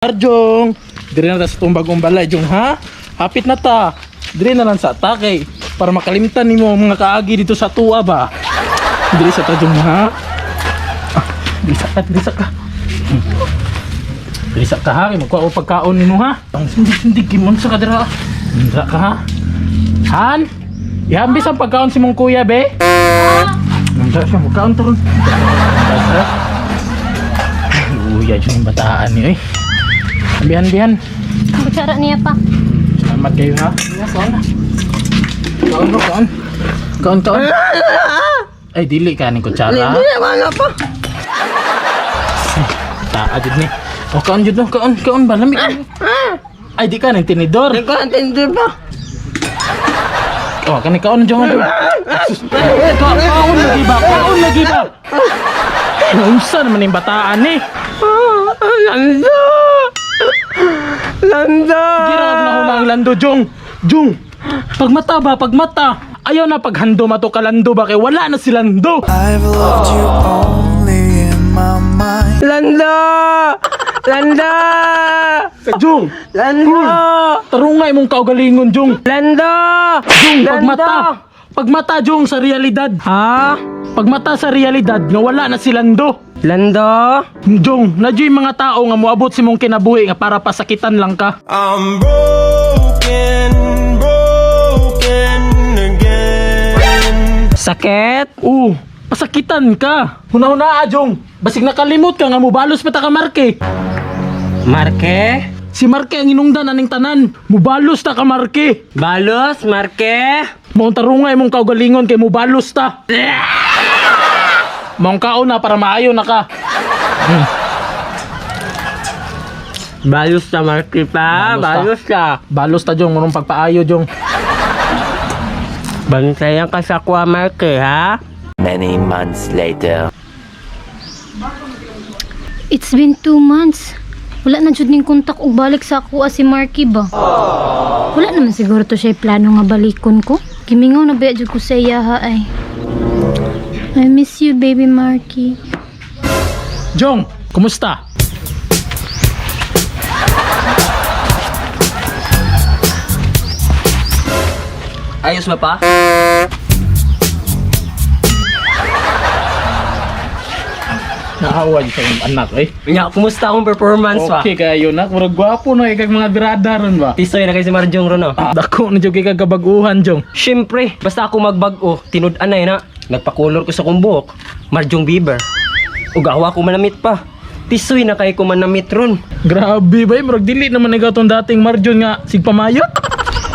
Arjong, dire na ta sa itong bagong balay, Jong, ha? Hapit na ta. Dire na lang sa ta kay para makalimtan nimo ang mga kaagi dito sa tuwa ba. Dire sa ta, Jong, ha? Ah, dire sa ka, dire sa ka. Dire sa ka, ha? Kay magkuha og pagkaon nimo, ha? Ang sindig-sindig kimon sa ka dira. Dira ka, ha? Han? Ihambis ang pagkaon si mong kuya, be. Nandra siya, magkaon to ron. Nandra. Luya dyan yung bataan niyo, eh. Bihan, bihan. Kutsara niya pa. Salamat kayo ha. Iya, kaon na. Kaon bro, kaon. Kaon, kaon. Ay, dili ka ni kutsara. Hindi wala pa. Taa jud ni. O kaon jud no, kaon, kaon ba lami. Ay, di ka ning tinidor. Hindi ko intindi pa. O, kani kaon jud. Kaon lagi ba? Kaon lagi ba? Unsa naman yung bataan ni? Lando! Lando! Girag na hunang lando, Jong. Jong, pagmata ba, pagmata. Ayaw na paghando mato kalando ba kay wala na si Lando. I've loved you only in my mind. Lando! Lando! Jong, Lando! tarungay mong kaugalingon, Jong. Lando! Jong, Lando! pagmata. Pagmata, Jong, sa realidad. Ha? Pagmata sa realidad nga wala na si Lando. Lando? Jong, na yung mga tao nga moabot si mong kinabuhi nga para pasakitan lang ka. I'm broken, broken again. Sakit? Oo, pasakitan ka. Huna-huna, Jong. Basig nakalimot ka nga mobalos pa ta ka Marke. Marke? Si Marke ang inungdan aning tanan. Mubalos ta ka Marke. Balos, Marke? Maong tarungay mong kaugalingon kay mubalos ta. Maong kaon na para maayo na ka. Balos ta, Marke pa. Balos ta. Balos ta. Balos ta, Jong, marong pagpaayo, Jong. Bantayan ka sa kuha, Marke, ha? Many months later. It's been 2 months. Wala na jud ning kontak og balik sa ako si Marky ba. Wala naman siguro to siya plano nga balikon ko. Gimingaw na ba jud ko sa iya ha ay. I miss you, baby Marky. Jong, kumusta? Ayos ba pa? Naawa dyan sa imong anak eh. Nya, kumusta akong performance pa? Okay kayo na, murag gwapo na ikag mga birada ron ba? Tisoy na kay si Marjong ron, no? Ah, dako na jud kay kag kabaguhan, Jong. Siyempre, basta ako magbag-o, tinud-anay na. Nagpakulor ko sa kong buhok, Marjong Bieber. Ug awa ko manamit pa. Tisoy na kay ko manamit ron. Grabe ba, murag dili naman ikaw tong dating Marjon nga sigpamayot.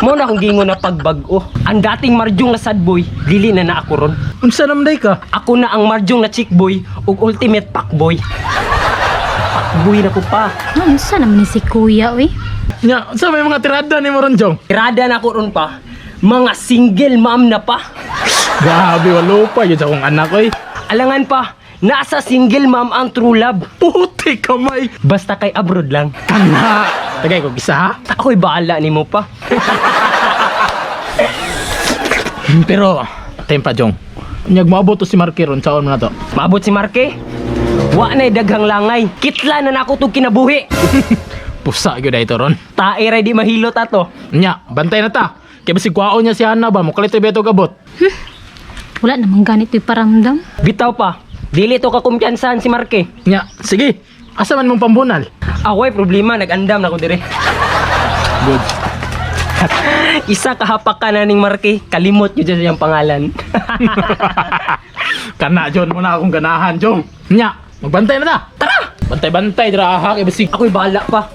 Mo na akong gingon na pagbag-o. Ang dating Marjong na sad boy, dili na na ako ron. Unsa naman day ka? Ako na ang Marjong na chick boy ug ultimate pakboy. Pakboy na ko pa. Ah, unsa naman ni si Kuya oy? Nya, unsa may mga tirada nimo ron, Jong? Tirada na ako ron pa. Mga single mom na pa. Grabe, walo pa yun sa akong anak oy. Alangan pa, nasa single mom ang true love. Puti kamay. Basta kay abroad lang. Kana. Tagay ko isa ha. Ako'y bahala nimo pa. Pero, tempa, Jong. Nyag moabot to si Marky ron, saon mo na to. Maabot si Marke. Wa na'y daghang langay. Kitla na nako tong kinabuhi. Pusa gyud ito ron. Tae ray di mahilot ato. Nya, bantay na ta. Kaya basig kwaon niya si Hana ba, mukalit beto gabot. Wala naman ganito paramdam. Bitaw pa. Dili to kakumpiyansahan si Marke. Nya, sige. Asa man mong pambunal? Away problema nag-andam na ko dire. Good. Isa ka hapak ka na ning Marke, kalimot yun dyan siyang pangalan. Kana, John, muna akong ganahan, Jong. Nya, magbantay na ta. Tara! Bantay-bantay, dira ha, kay basig. Ako'y bahala pa.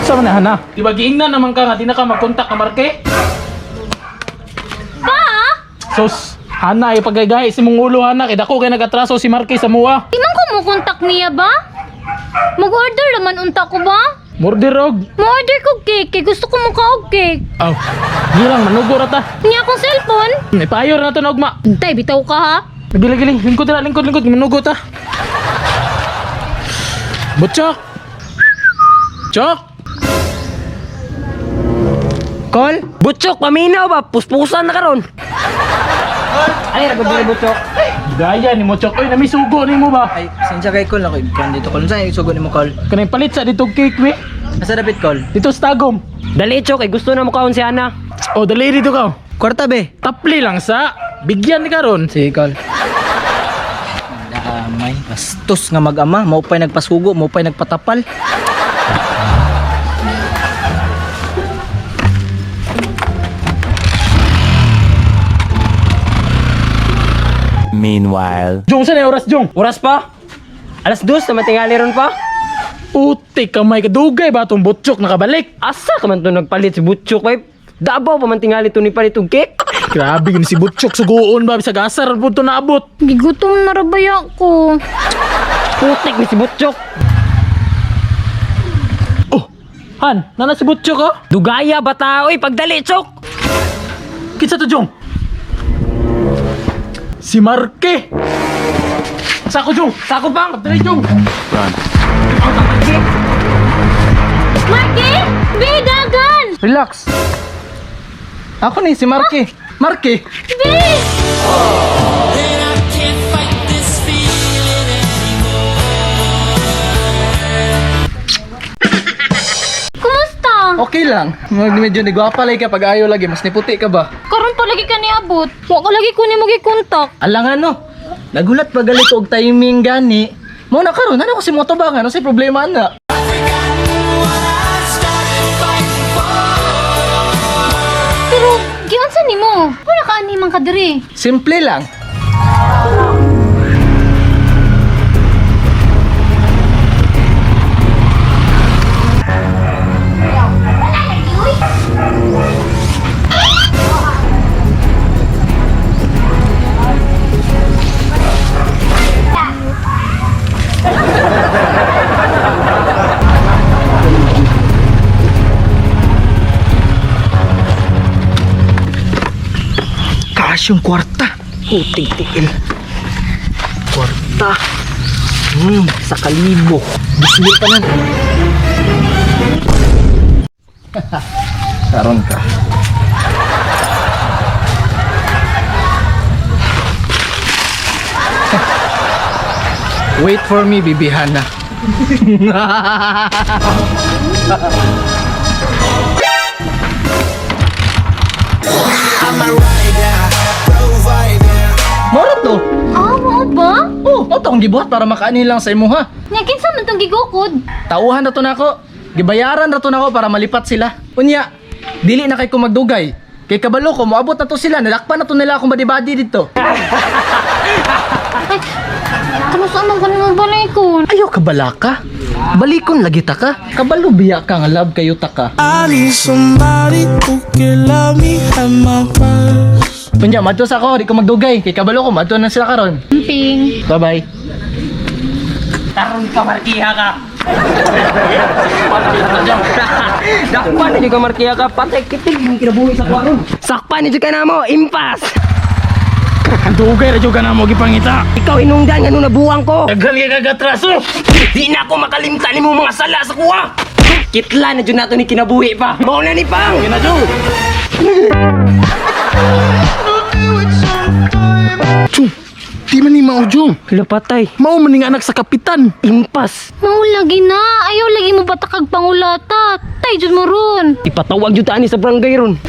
Sa man na, Hana? Di ba giingnan naman ka nga, di na ka magkontak ka, Marke? Pa! Sos, Hana, ipagaygahi si mong ulo, Hana. Kay dako kay nagatraso si Marke sa mua. Di man ko mo kontak niya ba? Mag-order naman unta ko ba? Mordirog. Mo-order ko cake kay gusto ko mo og cake. Aw, di lang, manugo ra ta. Niya akong cellphone. Ipayo ra na to na ugma. Hintay, bitaw ka ha. Gili, gili, lingkod ra, lingkod, lingkod, manugo ta. Butchok! Chok! Gaya ni mo chok. Oy, namisugo ni mo ba? Ay, sensya kay Col ako. Kan dito Col. Saan isugo nimo Col? Kanang palit sa dito cake we. Asa dapit Col? Dito sa Tagum. Dali chok, kay gusto na mo kaon si Ana. Oh, dali dito ka. Kwarta be. Tapli lang sa bigyan ni karon. Sige Col. Damay, bastos nga mag-ama, mao pa'y nagpasugo, mao pa'y nagpatapal. Meanwhile. Jong, sa na oras Jong? Oras pa? 2:00 na matingali ron pa. Putik kamay kadugay ba tong butchok nakabalik? Asa ka man to nagpalit si Butchok bay? Dabaw pa man tingali to ni palit og cake. Grabe gini si Butchok suguon ba bisag asar pud to naabot. Gigutom na ra baya ko. Putik ni si Butchok. Oh, Han, nana si Butchok oh. Dugaya bata oy, pagdali chok. Kinsa to Jong? Si Marke. Sako Jong, Sako pang. dali Jong. Marky! Be, dagan! Relax. Ako ni si Marky. Marky. Be! Kumusta? Okay lang. Medyo nigwapa lagi ka pag ayo lagi, mas niputi ka ba? Karon pa lagi ka niabot. Wa ka lagi ko nimo gikontak. Alangan no. Nagulat pa galit og timing gani. Mo na karon, ano ko si moto ba ano si problema na? Pero giunsa nimo? Wala ka ani man ka diri. Simple lang. Cash yung kwarta. Puting tiil. Kwarta. Sa kalibo. Bisli pa nun. Karon ka. Wait for me, Bibi Hana. Mora to. Ah, mao ba? Oh, mo to akong gibuhat para makaani lang sa imuha. Nya kinsa man tong gigukod? Tauhan na to nako. Gibayaran na to nako para malipat sila. Unya, dili na kay ko magdugay. Kay kabalo ko moabot na to sila, nalakpan na to nila akong badi-badi dito. Ay, kano sa man kanimo balikon? Ayaw kabala ka. Balikon lagi ta ka. Kabalo biya ka nga love kayo ta ka. I need somebody who can love me at my worst. Unya, madto sa ako, di ko magdugay. Kay kabalo ko madto na sila karon. Ping. Bye-bye. Taron ka Markiha ka. Dakpan na jud ka Markiha ka, patay kitig yung kinabuhi sa kwaron. Sakpan na jud ka namo, impas. Ang dugay ra jud ka na mo gipangita. Ikaw inungdan nga nung nabuwang ko. Daghan kay kagatraso. Di na ako makalimtan nimo mga sala sa kuha. Kitla na jud nato ni kinabuhi pa. Mao na ni pang. Yun na Jong. Jong, di man ni mao Jong. Hala patay. Mao man ning anak sa kapitan. Impas. Mao lagi na. Ayaw lagi mo batakag pangulata. Tay jud mo ron. Ipatawag jud ta ani sa barangay ron.